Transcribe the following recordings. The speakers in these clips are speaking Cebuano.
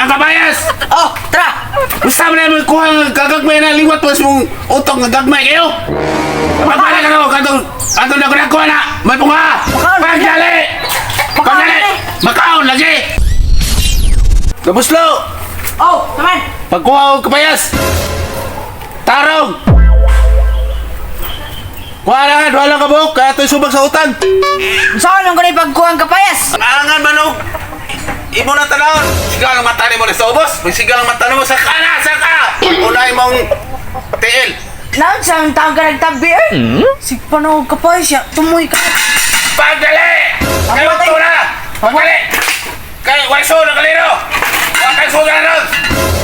Ang kabayas! Oh, tara! Gusto mo na mo kuha nga gagagmay na liwat mas mong utong nga gagmay kayo! Pagpala ka no, katong atong na kuha na! May punga! Makaon! Pagdali! Makaon Pagdali! lagi! Makaon lagi! Kabuslo! Oh, naman! Pagkuha og kabayas! Tarong! Kuha na nga, duha lang ka buhok, kaya ito'y subag sa utan! Saan ang kanay pagkuha ang kapayas? Ang angan man og imo na tanawon. Siga lang mata nimo sa ubos. Siga lang mata nimo sa kana, saka. Unay mong tiil. Naon sa ang tawag ka nagtabi eh? Sigpa na og kapayas ya, tumoy ka. Pagdali! Kayo patay. to na! Pagdali! Kay waiso na kalino! Wa kay suga ron!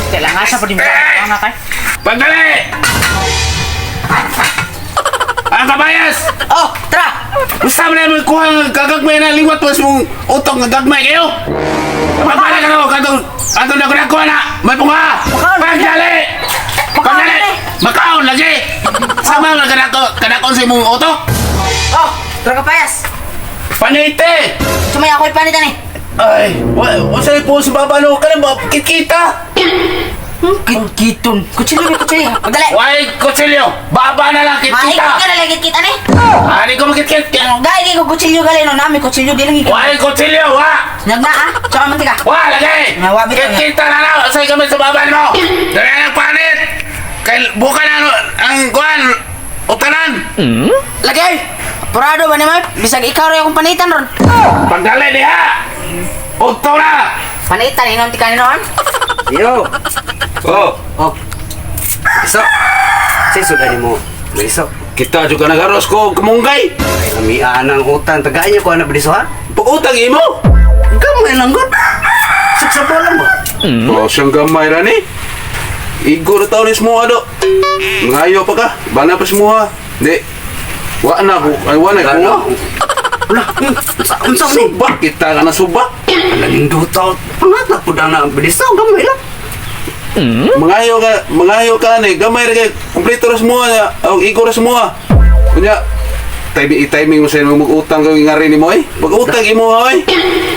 Kailangan sa pa din Eh! ka kay. Pagdali! Ang kabayas! Oh, tara! Gusto mo na mo kuha nga gagagmay na liwat mas mong utong nga gagmay kayo! Pagpala ka no, katong atong na kuha na! May punga! Makaon! Pagdali! Makaon Pagdali! lagi! Makaon lagi! Sama nga kanako kanakon sa imong utok! Oh, tara kapayas! Panite! Sumay ako'y panitan eh. Ay, wa sa po sa baba no kanang ba kitkita. Kitkiton. Kutsilyo may kutsilyo. Pagdali! Way kutsilyo, baba na lang Maikot kitkita. ka na lang kitkita ni. Ani ko makitkit. Gaya kay ko kutsilyo gali no nami kutsilyo di lang ikaw. Way kutsilyo, wa. Nagna ah, tsaka man tika. Wa lagi. Nga, wa bitaw niya. Kitkita na lang sa gamit sa baba mo. Dali ang panit. Kay buka na ano, ang kuan utanan. Lagay! Apurado ba naman? Bisag ikaw rin akong panitan ron. Pagdali diha. Udto na. Panitan, inom tika ni noon. Yo. Oh, Oh. Iso. Siso gani mo. Iso. kita juga nagaros ko kumunggay. Ay lamian ang utan. Tagaan niyo ko ana bidiso ha. Pag-utang imo. Gamay lang gud. Sagsabo lang ba? Oh, siyang gamay ra ni. Igo na taon ni sumuha do. Mangayo pa ka. Bana pa sumuha. Di. Wa na ko. Ay, wa na kuha. Wala. Unsa unsa ni? Subak kita ka na subak. Ala ning duta. Pangatag pud ana bidiso gamay lang. Mangayo ka ni. Gamay ra kay kompleto ra sumuha niya. O igo ra sumuha. Kunya timing i-timing mo sa imong mag-utang kay nga rin nimo eh. Pag-utang imo oy.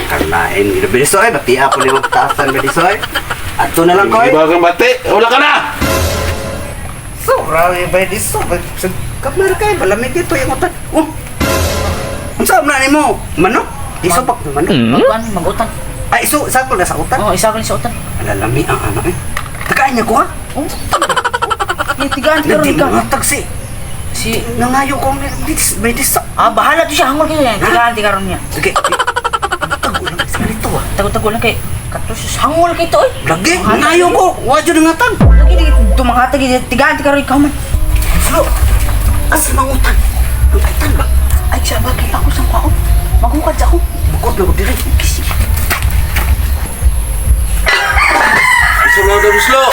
Karnain gid bidiso ay bati ako ni magtasan bidiso ay. Adto na lang ko ay. Iba kang bati. Wala ka na. So, rawi bidiso. Kamar kay balamig dito yung utan. Oh. Unsa man nimo? Manok? Iso pak manok. Magkuhan, mag-utan. Ay, iso, sakto na sa utan. Oo, isa ko ni sa utan. Ala lami ang ano eh. Tagaan niya ko ha. Oh. Yung tigaan, tiga ron Hindi ikaw. mga tagsi. Si... Nangayo ko may dis. Ah, bahala to siya. Hangol kayo yan. Tigaan, tiga ron niya. Sige. Tago lang sa ganito ah. Tago-tago lang kay... Katos, hangol kay to eh. Lagi, nangayo ko. Wadyo na nga tag. Lagi, di, tumangatag, tigaan, tiga ron ikaw man. Flo, asa mangutan? Ang kaitan ba? Ay, sa bagay ako sa kwaon. Maghukad sa ako. Bukod na ko diri. Sige. Slow down slow.